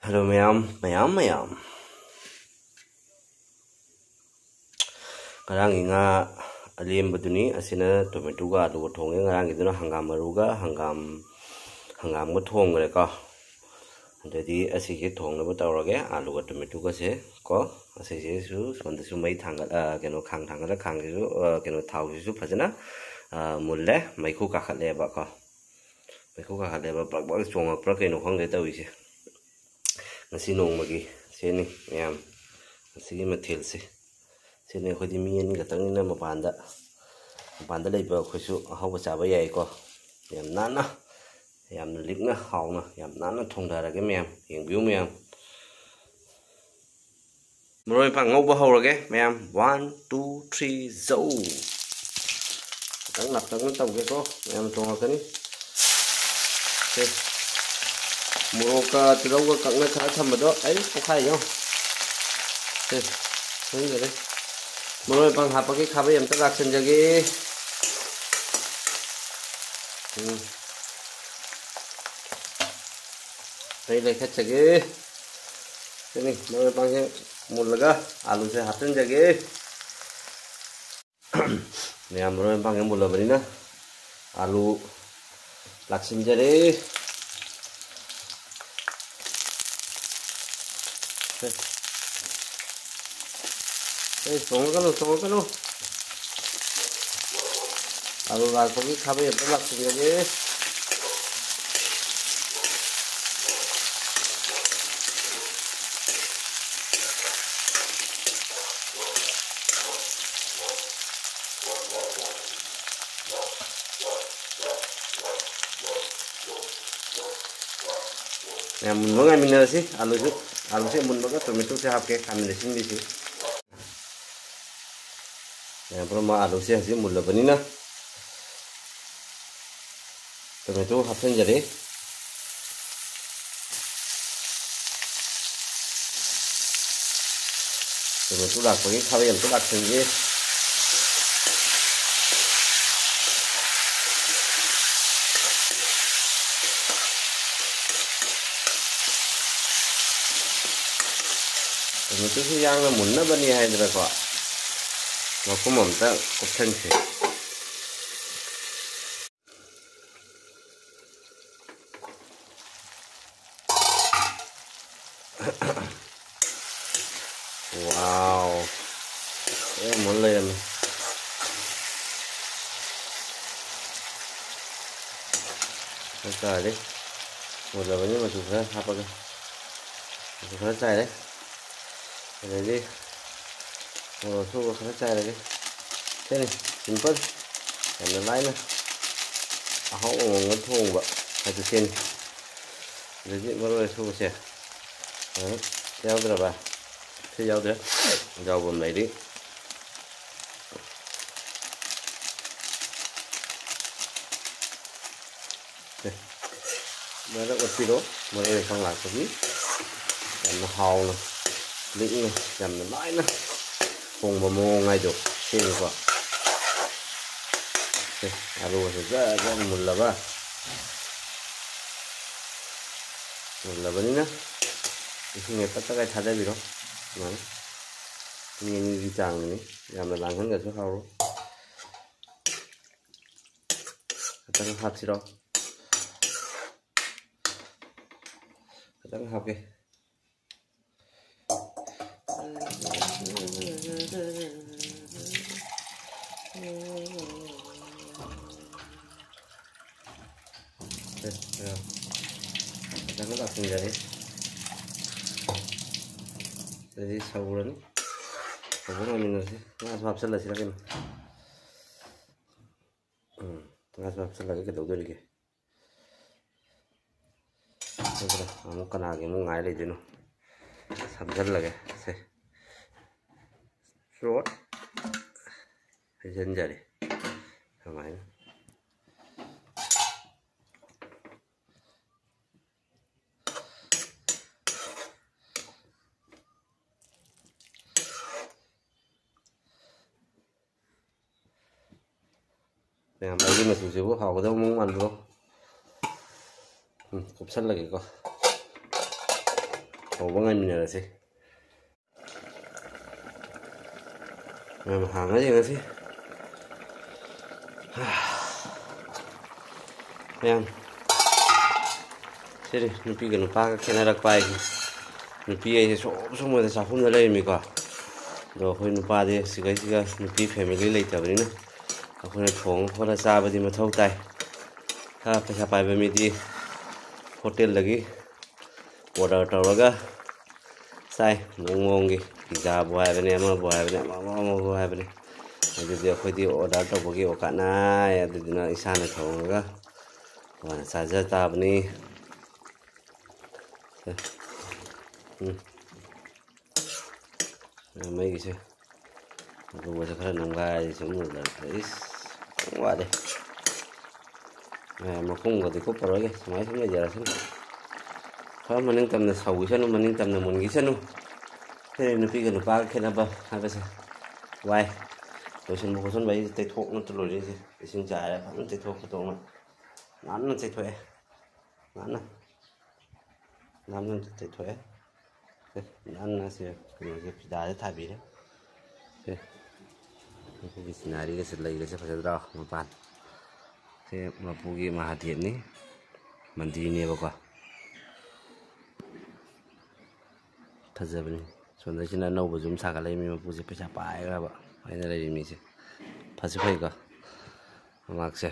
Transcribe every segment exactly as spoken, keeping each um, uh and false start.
Hello ꯃꯌꯥꯝ, ꯃꯌꯥꯝ, ꯃꯌꯥꯝ꯫ ꯉꯔꯥꯡꯒꯤ ꯉꯥ ꯑꯂꯦꯝꯕꯗꯨꯅꯤ꯫ ꯑꯁꯤꯅ ꯇꯣꯃꯦꯇꯣꯒ ꯑꯂꯨꯒ ꯊꯣꯡꯉꯦ꯫ ꯉꯔꯥꯡꯒꯤꯗꯨꯅ ꯍꯪꯒꯥꯝ ꯃꯔꯨꯒ ꯍꯪꯒꯥꯝ, ꯍꯪꯒꯥꯝꯒ ꯊꯣꯡꯈ꯭ꯔꯦꯀꯣ꯫ ꯑꯗꯩꯗꯤ ꯑꯁꯤꯁꯦ ꯊꯣꯡꯅꯕ ꯇꯧꯔꯒꯦ, ꯑꯂꯨꯒ ꯇꯣꯃꯦꯇꯣꯒꯁꯦ ꯀꯣ꯫ ꯑꯁꯤꯁꯤꯁꯨ ꯁꯣꯝꯗꯁꯨ ꯃꯩ ꯊꯥꯡꯒꯠ-, ꯑ, ꯀꯩꯅꯣ, ꯈꯥꯡ ꯊꯥꯡꯒꯠꯂ ꯈꯥꯡꯁꯤꯁꯨ, ꯑ, ꯀꯩꯅꯣ, ꯊꯥꯎꯁꯤꯁꯨ ꯐꯖꯅ, ꯑ, ꯃꯨꯜꯂꯦ꯫ ꯃꯩꯈꯨ ꯀꯥꯈꯠꯂꯦꯕꯀꯣ꯫ ꯃꯩꯈꯨ ꯀꯥꯈꯠꯂꯦꯕ, ꯕ꯭ꯔꯛ ꯕ꯭ꯔꯛ ꯆꯣꯡꯉꯛꯄ꯭ꯔꯥ ꯀꯩꯅꯣ ꯈꯪꯗꯦ ꯇꯧꯔꯤꯁꯦ꯫ ꯉꯁꯤ ꯅꯣꯡꯃꯒꯤ ꯁꯤꯅꯤ ꯃꯌꯥꯝ, ꯉꯁꯤꯒꯤ ꯃꯊꯦꯜꯁꯦ꯫ ꯁꯤꯅꯤ ꯑꯩꯈꯣꯏꯗꯤ ꯃꯤ ꯑꯅꯤ ꯈꯛꯇꯪꯅꯤꯅ ꯃꯄꯥꯟꯗ, ꯃꯄꯥꯟꯗ ꯂꯩꯕ ꯑꯩꯈꯣꯏꯁꯨ ꯑꯍꯥꯎꯕ ꯆꯥꯕ ꯌꯥꯏꯀꯣ꯫ ꯌꯥꯝ ꯅꯥꯟꯅ, ꯌꯥꯝꯅ ꯂꯤꯛꯅ, ꯍꯥꯎꯅ, ꯌꯥꯝ ꯅꯥꯟꯅ ꯊꯣꯡꯊꯔꯒꯦ ꯃꯌꯥꯝ, ꯌꯦꯡꯕꯤꯌꯨ ꯃꯌꯥꯝ꯫ ꯃꯔꯣꯏ ꯃꯄꯥꯡ ꯉꯧꯕ ꯍꯧꯔꯒꯦ ꯃꯌꯥꯝ꯫ One, two, three, ꯖꯧ! ꯈꯤꯇꯪ ꯂꯥꯛꯇꯛꯅ ꯇꯧꯒꯦꯀꯣ, ꯃꯌꯥꯝ ꯇꯣꯡꯉꯛꯀꯅꯤ꯫ ꯁꯦ, ꯃꯣꯔꯣꯛꯀ ꯇꯤꯜꯍꯧꯒ ꯀꯛꯅ ꯈꯔ ꯊꯝꯕꯗꯣ ꯑꯩ ꯄꯣꯛꯈꯥꯏ ꯌꯦꯡꯉꯣ꯫ ꯁꯦ, ꯁꯣꯏꯗꯔꯦ꯫ ꯃꯔꯣꯏ ꯃꯄꯥꯡ ꯍꯥꯞꯄꯒꯦ, ꯈꯥꯕꯩ ꯑꯝꯇ ꯂꯥꯛꯁꯟꯖꯒꯦ꯫ ꯎꯝ꯫ ꯑꯩ ꯂꯩꯈꯠꯆꯒꯦ꯫ ꯁꯤꯅꯤ, ꯃꯔꯣꯏ ꯃꯄꯥꯡꯁꯦ ꯃꯨꯜꯂꯒ ꯑꯂꯨꯁꯦ ꯍꯥꯞꯆꯤꯟꯖꯒꯦ꯫ ꯃꯌꯥꯝ ꯃꯔꯣꯏ ꯃꯄꯥꯡꯁꯦ ꯃꯨꯜꯂꯕꯅꯤꯅ ꯑꯂꯨ ꯂꯥꯛꯁꯤꯟꯖꯔꯦ꯫ ꯑꯦ, ꯆꯣꯡꯉꯛꯀꯅꯨ, ꯆꯣꯡꯉꯛꯀꯅꯨ꯫ ꯑꯂꯨ ꯂꯥꯛꯄꯒꯤ ꯈꯥꯕꯩ ꯑꯝꯇ ꯂꯥꯛꯁꯤꯟꯖꯒꯦ꯫ ꯃꯌꯥꯝ ꯃꯨꯟꯕ ꯉꯥꯏꯃꯤꯟꯅꯔꯁꯤ꯫ ꯑꯂꯨꯁꯨ, ꯑꯂꯨꯁꯦ ꯃꯨꯟꯕꯒ ꯇꯣꯃꯦꯇꯣꯁꯦ ꯍꯥꯞꯀꯦ, ꯈꯥꯃꯦꯟ ꯑꯁꯤꯟꯕꯤꯁꯤ꯫ ꯃꯌꯥꯝ ꯄꯨꯝꯅꯃꯛ ꯑꯂꯨꯁꯦ ꯍꯧꯖꯤꯛ ꯃꯨꯜꯂꯕꯅꯤꯅ ꯇꯣꯃꯦꯇꯣ ꯍꯥꯞꯆꯤꯟꯖꯔꯦ꯫ ꯇꯣꯃꯦꯇꯣ ꯂꯥꯛꯄꯒꯤ ꯈꯥꯕꯩ ꯑꯝꯇ ꯂꯥꯛꯁꯟꯒꯦ꯫ ꯇꯣꯃꯦꯇꯣꯁꯤ ꯌꯥꯡꯅ ꯃꯨꯟꯅꯕꯅꯤ ꯍꯥꯏꯗꯅꯀꯣ, ꯃꯈꯨꯝ ꯑꯝꯇ ꯀꯨꯞꯁꯟꯁꯤ꯫ ꯋꯥꯎ! ꯂꯣꯏ ꯃꯨꯟ ꯂꯩꯔꯝꯃꯦ꯫ ꯆꯞ ꯆꯥꯔꯦ꯫ ꯃꯨꯜꯂꯕꯅꯤ, ꯃꯆꯨ ꯈꯔ ꯍꯥꯞꯄꯒ꯫ ꯃꯆꯨ ꯈꯔ ꯆꯥꯏꯔꯦ꯫ ꯑꯗꯩꯗꯤ ꯃꯣꯔꯣꯛ ꯑꯁꯨꯕ ꯈꯔ ꯆꯥꯏꯔꯒꯦ꯫ ꯁꯤꯅꯤ, simple, ꯌꯥꯝꯅ ꯂꯥꯏꯅ ꯑꯍꯥꯎꯕ ꯃꯑꯣꯡꯗ ꯊꯣꯡꯕ ꯍꯥꯏꯕꯗꯨ ꯁꯤꯅꯤ꯫ ꯑꯗꯩꯗꯤ ꯃꯔꯣꯏ ꯑꯁꯨꯕꯁꯦ, ꯑ, ꯌꯥꯎꯗ꯭ꯔꯕ? ꯁꯤ ꯌꯥꯎꯗ꯭ꯔꯦ꯫ ꯌꯥꯎꯕ ꯑꯃ ꯂꯩꯔꯤ꯫ ꯁꯦ, ꯁꯨꯃꯥꯏꯅ ꯑꯣꯠꯄꯤꯔꯣ꯫ ꯃꯔꯣꯏ ꯃꯄꯥꯡ ꯂꯥꯛꯄꯒꯤ ꯌꯥꯝꯅ ꯍꯥꯎꯅ, ꯂꯤꯛꯅ, ꯌꯥꯝꯅ ꯂꯥꯏꯅ ꯊꯣꯡꯕ ꯃꯑꯣꯡ ꯍꯥꯏꯗꯣ ꯁꯤꯅꯤꯀꯣ꯫ ꯁꯦ, ꯑꯂꯨꯒꯁꯦ ꯖꯔ ꯖꯔ ꯃꯨꯜꯂꯕ, ꯃꯨꯜꯂꯕꯅꯤꯅ ꯏꯁꯤꯡꯁꯦ ꯇꯞ ꯇꯞ ꯊꯥꯗꯕꯤꯔꯣ꯫ ꯁꯨꯃꯥꯏꯅ ꯄꯨꯡ ꯑꯅꯤꯒꯤ ꯆꯥꯡꯗꯅꯤ, ꯌꯥꯝꯅ ꯂꯥꯡꯍꯟꯒꯁꯨ ꯍꯥꯎꯔꯣꯏ꯫ ꯈꯤꯇꯪ ꯍꯥꯞꯁꯤꯔꯣ? ꯈꯤꯇꯪ ꯍꯥꯞꯀꯦ꯫ ꯈꯤꯇꯪ ꯂꯥꯛꯁꯤꯟꯖꯔꯦ꯫ ꯑꯗꯨꯗꯤ ꯁꯧꯔꯅꯤ꯫ ꯁꯧꯕ ꯉꯥꯏꯃꯤꯟꯅꯔꯁꯤ꯫ ꯉꯥꯁꯨ ꯍꯥꯞꯆꯤꯜꯂꯁꯤꯔ ꯀꯩꯅꯣ? ꯎꯝ, ꯉꯥꯁꯨ ꯍꯥꯞꯆꯤꯜꯂꯒ ꯀꯩꯗꯧꯗꯣꯔꯤꯒꯦ? ꯑꯗꯨꯒ ꯑꯃꯨꯛ ꯀꯅꯥꯒꯤ ꯑꯃꯨꯛ ꯉꯥꯏ ꯂꯩꯗꯣꯏꯅꯣ? ꯁꯝꯖꯜꯂꯒꯦ ꯁꯦ꯫ ꯆꯣꯠ ꯍꯩꯖꯤꯟꯖꯔꯦ ꯁꯨꯃꯥꯏꯅ꯫ ꯃꯌꯥꯝ, ꯑꯩꯒꯤ ꯃꯆꯨꯁꯤꯕꯨ ꯍꯥꯎꯒꯗꯕ ꯃꯑꯣꯡ ꯃꯥꯟꯕ꯭ꯔꯣ? ꯎꯝ, ꯀꯨꯞꯁꯜꯂꯒꯦꯀꯣ꯫ ꯍꯧꯕ ꯉꯥꯏꯃꯤꯟꯅꯔꯁꯤ꯫ ꯃꯌꯥꯝ ꯍꯥꯡꯉ ꯌꯦꯡꯉꯁꯤ꯫ ꯃꯌꯥꯝ, ꯁꯤꯅꯤ ꯅꯨꯄꯤꯒ ꯅꯨꯄꯥꯒ ꯈꯦꯠꯅꯔꯛꯄ ꯍꯥꯏꯁꯦ꯫ ꯅꯨꯄꯤ ꯍꯥꯏꯁꯦ ꯁꯨꯝ ꯁꯨꯝ ꯑꯣꯏꯅ ꯆꯥꯛꯈꯨꯝꯗ ꯂꯩꯔꯝꯃꯤꯀꯣ꯫ ꯑꯗꯣ ꯑꯩꯈꯣꯏ ꯅꯨꯄꯥꯗꯤ ꯁꯤꯒꯩꯁꯤꯒ ꯅꯨꯄꯤ family ꯂꯩꯇꯕꯅꯤꯅ ꯑꯩꯈꯣꯏꯅ ꯊꯣꯡꯉ ꯈꯣꯠꯂ ꯆꯥꯕꯗꯤ ꯃꯊꯧ ꯇꯥꯏ꯫ ꯈꯔ ꯄꯩꯁꯥ ꯄꯥꯏꯕ ꯃꯤꯗꯤ ꯍꯣꯇꯦꯜꯗꯒꯤ order ꯇꯧꯔꯒ ꯆꯥꯏ꯫ ꯃꯑꯣꯡ ꯃꯑꯣꯡꯒꯤ pizzaꯕꯨ ꯍꯥꯏꯕꯅꯦ, ꯑꯃꯕꯨ ꯍꯥꯏꯕꯅꯦ, ꯑꯃ, ꯑꯃ, ꯑꯃꯕꯨ ꯍꯥꯏꯕꯅꯦ꯫ ꯑꯗꯨꯗꯤ ꯑꯩꯈꯣꯏꯗꯤ order ꯇꯧꯕꯒꯤ ꯑꯣꯀꯥꯠ ꯅꯥꯏ꯫ ꯑꯗꯨꯗꯨꯅ ꯏꯁꯥꯅ ꯊꯣꯡꯉꯒ ꯋꯥꯅ ꯆꯥꯖ ꯇꯥꯕꯅꯤ꯫ ꯁꯦ꯫ ꯎꯝ꯫ ꯃꯩꯒꯤꯁꯦ ꯑꯗꯨꯒꯁꯦ ꯈꯔ ꯅꯝꯒꯥꯏꯔꯗꯤ ꯁꯨꯝ ꯃꯨꯜꯂꯛꯇ꯭ꯔꯦ꯫ ꯏꯁ, ꯈꯤꯇꯪ ꯋꯥꯠꯂꯦ꯫ ꯑꯦ, ꯃꯈꯨꯝꯒꯗꯤ ꯀꯨꯞꯄꯔꯣꯏꯒꯦ, ꯁꯨꯃꯥꯏꯅ ꯁꯨꯝ ꯂꯩꯖꯔꯁꯅꯨ꯫ ꯈꯔ ꯃꯅꯤꯡ ꯇꯝꯅ ꯁꯧꯈꯤꯁꯅꯨ, ꯃꯅꯤꯡ ꯇꯝꯅ ꯃꯨꯟꯈꯤꯁꯅꯨ꯫ ꯁꯤꯅꯤ ꯅꯨꯄꯤꯒ ꯅꯨꯄꯥꯒ ꯈꯦꯠꯅꯕ ꯍꯥꯏꯕꯁꯦ꯫ ꯋꯥꯏ꯫ ꯂꯣꯏꯁꯤꯟꯕ ꯈꯣꯠꯆꯤꯟꯕ ꯑꯩꯁꯦ ꯇꯩꯊꯣꯛꯅꯇ ꯂꯣꯏꯔꯤꯁꯦ꯫ ꯏꯁꯤꯡ ꯆꯥꯏꯔ ꯐꯖꯅ ꯇꯩꯊꯣꯛ ꯈꯣꯠꯇꯣꯛꯅ ꯅꯥꯟꯅ ꯇꯩꯊꯣꯛꯑꯦ꯫ ꯅꯥꯟꯅ꯫ ꯅꯥꯟꯅ ꯇꯩꯊꯣꯛꯑꯦ꯫ ꯁꯦ, ꯅꯥꯟꯅ ꯁꯦ ꯀꯩꯅꯣꯁꯦ ꯐꯤꯗꯥꯁꯦ ꯊꯥꯕꯤꯔꯦ꯫ ꯁꯦ, ꯑꯩꯈꯣꯏꯒꯤ sceneryꯒꯁꯦ, ꯂꯩꯒꯁꯦ ꯐꯖꯗ꯭ꯔꯣ? ꯃꯄꯥꯟ꯫ ꯁꯦ ꯃꯄꯨꯒꯤ ꯃꯍꯥꯗꯦꯕꯅꯤ, ꯃꯟꯗꯤꯔꯅꯦꯕꯀꯣ꯫ ꯐꯖꯕꯅꯤ꯫ ꯁꯣꯝꯗꯁꯤꯅ ꯑꯅꯧꯕꯁꯨ ꯑꯗꯨꯝ ꯁꯥꯒꯠꯂꯛꯏ꯫ ꯃꯤ ꯃꯄꯨꯁꯦ ꯄꯩꯁꯥ ꯄꯥꯏꯈ꯭ꯔꯕ ꯑꯩꯅ ꯂꯩꯔꯤ ꯃꯤꯁꯦ꯫ ꯐꯁꯨ ꯐꯩꯀꯣ꯫ ꯃꯃꯥꯛꯁꯦ꯫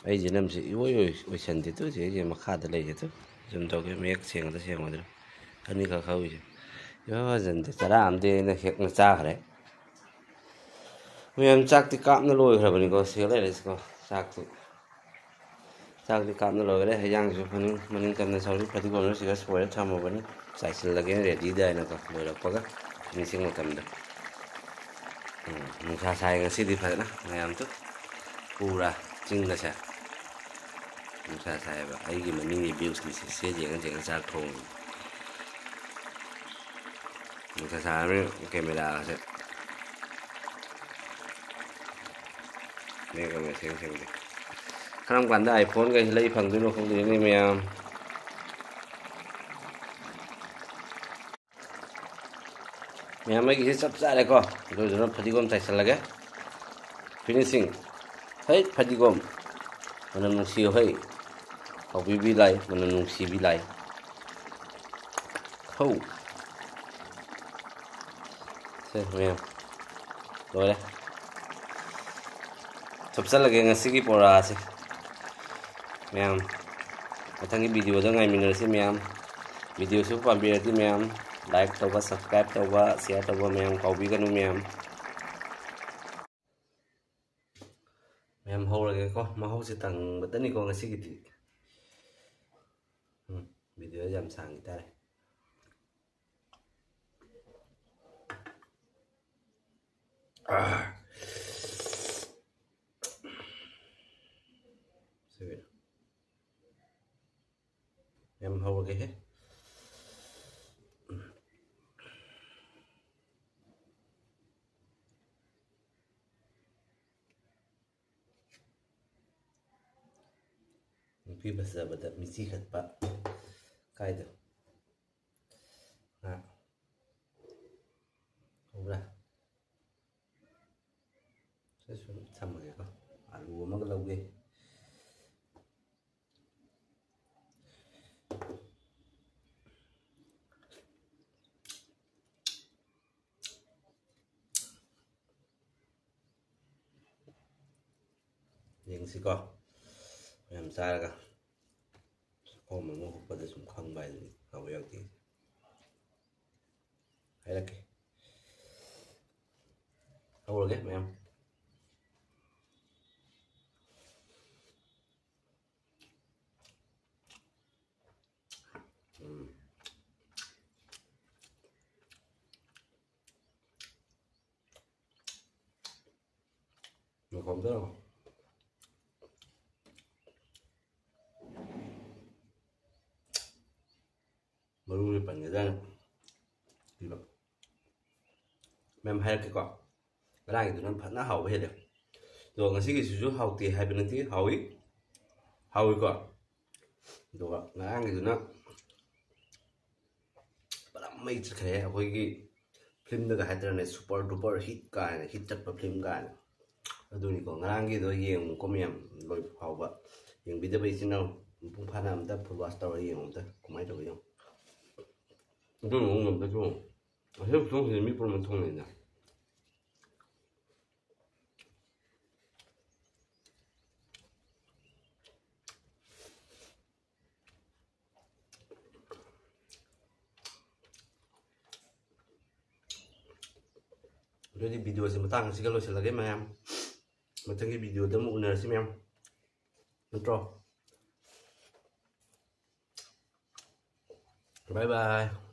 ꯑꯩꯁꯦ ꯅꯝꯁꯦ ꯏꯑꯣꯏ ꯑꯣꯏ-, ꯑꯣꯏꯁꯟꯗꯦ꯫ ꯇꯨ ꯁꯤ ꯑꯩꯁꯦ ꯃꯈꯥꯗ ꯂꯩꯔꯦ꯫ ꯇꯨ zoom ꯇꯧꯒꯦ꯫ ꯃꯌꯦꯛ ꯁꯦꯡꯒꯗ꯭ꯔꯥ ꯁꯦꯡꯉꯣꯏꯗ꯭ꯔꯥ? ꯑꯅꯤꯈꯛ ꯍꯧꯔꯤꯁꯦ꯫ ꯏꯐ ꯐꯖꯟꯗꯦ꯫ ꯆꯔꯥ ꯑꯃꯗꯤ ꯑꯩꯅ ꯍꯦꯛꯅ ꯆꯥꯈ꯭ꯔꯦ꯫ ꯃꯌꯥꯝ ꯆꯥꯛꯇꯤ ꯀꯥꯞꯅ ꯂꯣꯏꯈ꯭ꯔꯕꯅꯤꯀꯣ꯫ ꯁꯤꯒ ꯂꯩꯔꯁꯤꯀꯣ꯫ ꯆꯥꯛꯇꯤ꯫ ꯆꯥꯛꯇꯤ ꯀꯥꯞꯅ ꯂꯣꯏꯈ꯭ꯔꯦ꯫ ꯍꯩꯖꯥꯡꯁꯤꯁꯨ ꯃꯅꯤꯡ, ꯃꯅꯤꯡ ꯇꯝꯅ ꯁꯧꯔꯤ꯫ ꯐꯗꯤꯒꯣꯝꯁꯨ ꯁꯤꯗ ꯁꯣꯏꯔ ꯊꯝꯃꯕꯅꯤ꯫ ꯆꯥꯏꯁꯤꯜꯂꯒꯦ readyꯗ ꯍꯥꯏꯅꯀꯣ꯫ ꯂꯣꯏꯔꯛꯄꯒ finishing ꯃꯇꯝꯗ꯫ ꯎꯝ, ꯅꯨꯡꯁꯥ ꯁꯥꯏ ꯉꯁꯤꯗꯤ ꯐꯖꯅ ꯃꯌꯥꯝꯗꯨ꯫ ꯄꯨꯔꯥ ꯆꯤꯡꯒꯁꯦ ꯅꯨꯡꯁꯥ ꯁꯥꯏꯌꯦꯕ꯫ ꯑꯩꯒꯤ ꯃꯅꯤꯡꯒꯤ viewꯁꯤꯡꯁꯦ ꯁꯦ ꯌꯦꯡꯉ ꯌꯦꯡꯉ ꯆꯥꯛ ꯊꯣꯡꯉꯤ꯫ ꯅꯨꯡꯁꯥ ꯁꯥꯔꯕꯅꯤꯅ cameraꯒꯁꯦ ꯃꯌꯦꯛ ꯑꯃ ꯁꯦꯡ ꯁꯦꯡꯗꯦ꯫ ꯀꯔꯝ ꯀꯥꯟꯗ iPhoneꯒꯁꯦ ꯂꯩ ꯐꯪꯗꯣꯏꯅꯣ ꯈꯪꯗꯦꯅꯦ ꯃꯌꯥꯝ꯫ ꯃꯌꯥꯝ, ꯑꯩꯒꯤꯁꯦ ꯆꯞ ꯆꯥꯔꯦꯀꯣ꯫ ꯑꯗꯨꯗꯨꯅ ꯐꯗꯤꯒꯣꯝ ꯆꯥꯏꯁꯤꯜꯂꯒꯦ꯫ Finishing꯫ ꯍꯩ, ꯐꯗꯤꯒꯣꯝ꯫ ꯃꯅꯝ ꯅꯨꯡꯁꯤꯌꯨ ꯍꯩ꯫ ꯍꯥꯎꯕꯤꯕꯤ ꯂꯥꯏ, ꯃꯅꯝ ꯅꯨꯡꯁꯤꯕꯤ ꯂꯥꯏ꯫ ꯍꯧ꯫ ꯁꯦ, ꯃꯌꯥꯝ꯫ ꯂꯣꯏꯔꯦ꯫ ꯊꯨꯞꯆꯜꯂꯒꯦ ꯉꯁꯤꯒꯤ ꯄꯣꯔꯥꯁꯦ꯫ ꯃꯌꯥꯝ, ꯃꯊꯪꯒꯤ videoꯗ ꯉꯥꯏꯃꯤꯟꯅꯔꯁꯤ ꯃꯌꯥꯝ꯫ Videoꯁꯨ ꯄꯥꯝꯕꯤꯔꯗꯤ ꯃꯌꯥꯝ, like ꯇꯧꯕ, subscribe ꯇꯧꯕ, share ꯇꯧꯕ ꯃꯌꯥꯝ ꯀꯥꯎꯕꯤꯒꯅꯨ ꯃꯌꯥꯝ꯫ ꯃꯌꯥꯝ ꯍꯧꯔꯒꯦꯀꯣ, ꯃꯍꯧꯁꯦ ꯇꯪꯕꯇꯅꯤꯀꯣ ꯉꯁꯤꯒꯤꯗꯤ꯫ ꯎꯝ, videoꯁꯦ ꯌꯥꯝ ꯁꯥꯡꯈꯤ ꯇꯥꯔꯦ꯫ ꯑꯥ꯫ ꯁꯤ ꯌꯥꯝ ꯍꯧꯔꯒꯦꯍꯦ꯫ ꯅꯨꯄꯤ ꯐꯖꯕꯗ ꯃꯤꯆꯤ ꯈꯠꯄ ꯀꯥꯏꯗꯣ? ꯉꯥ ꯍꯧꯕ꯭ꯔꯥ? ꯁꯤ ꯁꯨꯝ ꯊꯝꯃꯒꯦꯀꯣ꯫ ꯑꯂꯨ ꯑꯃꯒ ꯂꯧꯒꯦ꯫ ꯌꯦꯡꯁꯤꯀꯣ, ꯃꯌꯥꯝ ꯆꯥꯔꯒ꯫ ꯆꯥꯛꯈꯣꯝ ꯑꯃ ꯍꯨꯛꯄꯗ ꯁꯨꯝ ꯈꯪꯕ ꯍꯥꯏꯗꯨꯅꯤ ꯍꯥꯎꯕ ꯌꯥꯎꯗꯦ꯫ ꯍꯥꯏꯔꯛꯀꯦ꯫ ꯍꯧꯔꯒꯦ ꯃꯌꯥꯝ꯫ ꯎꯝ꯫ ꯃꯐꯝꯗ ꯃꯔꯨ ꯑꯣꯏꯅ ꯄꯟꯒꯗ꯭ꯔꯥꯅ ꯈꯟꯕ꯫ ꯃꯌꯥꯝ ꯍꯥꯏꯔꯛꯀꯦꯀꯣ꯫ ꯉꯔꯥꯡꯒꯤꯗꯨꯅ ꯐꯖꯅ ꯍꯥꯎꯕ ꯍꯦꯜꯂꯦ꯫ ꯑꯗꯣ ꯉꯁꯤꯒꯤꯁꯤꯁꯨ ꯍꯥꯎꯇꯦ ꯍꯥꯏꯕ ꯅꯠꯇꯦ, ꯍꯥꯎꯏ, ꯍꯥꯎꯏꯀꯣ꯫ ꯑꯗꯨꯒ ꯉꯔꯥꯡꯒꯤꯗꯨꯅ ꯄꯨꯔꯥ ꯃꯩ ꯆꯠꯈ꯭ꯔꯦ꯫ ꯑꯩꯈꯣꯏꯒꯤ ꯐꯤꯂꯝꯗꯒ ꯍꯥꯏꯗ꯭ꯔꯅꯦ, super duper hit ꯀꯥꯏꯅ, hit ꯆꯠꯄ ꯐꯤꯂꯝ ꯀꯥꯏꯅ꯫ ꯑꯗꯨꯅꯤꯀꯣ, ꯉꯔꯥꯡꯒꯤꯗꯣ ꯌꯦꯡꯉꯨꯀꯣ ꯃꯌꯥꯝ, ꯂꯣꯏꯕ ꯐꯥꯎꯕ ꯌꯦꯡꯕꯤꯗꯕ ꯏꯆꯤꯟ ꯏꯅꯥꯎ ꯃꯄꯨꯡ ꯐꯥꯅ ꯑꯝꯇ full watch ꯇꯧꯔ ꯌꯦꯡꯉꯨ ꯑꯝꯇ, ꯀꯃꯥꯏꯅ ꯇꯧꯒꯦ ꯌꯦꯡꯉꯨ꯫ ꯑꯗꯨ ꯃꯑꯣꯡ ꯑꯝꯇ ꯊꯣꯡꯉꯨ꯫ ꯑꯁꯤ ꯈꯨꯊꯣꯡꯁꯤꯗꯤ ꯃꯤ ꯄꯨꯝꯅꯃꯛ ꯊꯣꯡꯅꯩꯅ꯫ ꯑꯗꯨꯗꯤ videoꯁꯦ ꯃꯇꯥꯡ ꯑꯁꯤꯒ ꯂꯣꯏꯁꯤꯜꯂꯒꯦ ꯃꯌꯥꯝ꯫ ꯃꯊꯪꯒꯤ videoꯗ ꯑꯃꯨꯛ ꯎꯅꯔꯁꯤ ꯃꯌꯥꯝ, ꯅꯠꯇ꯭ꯔꯣ? Bye bye.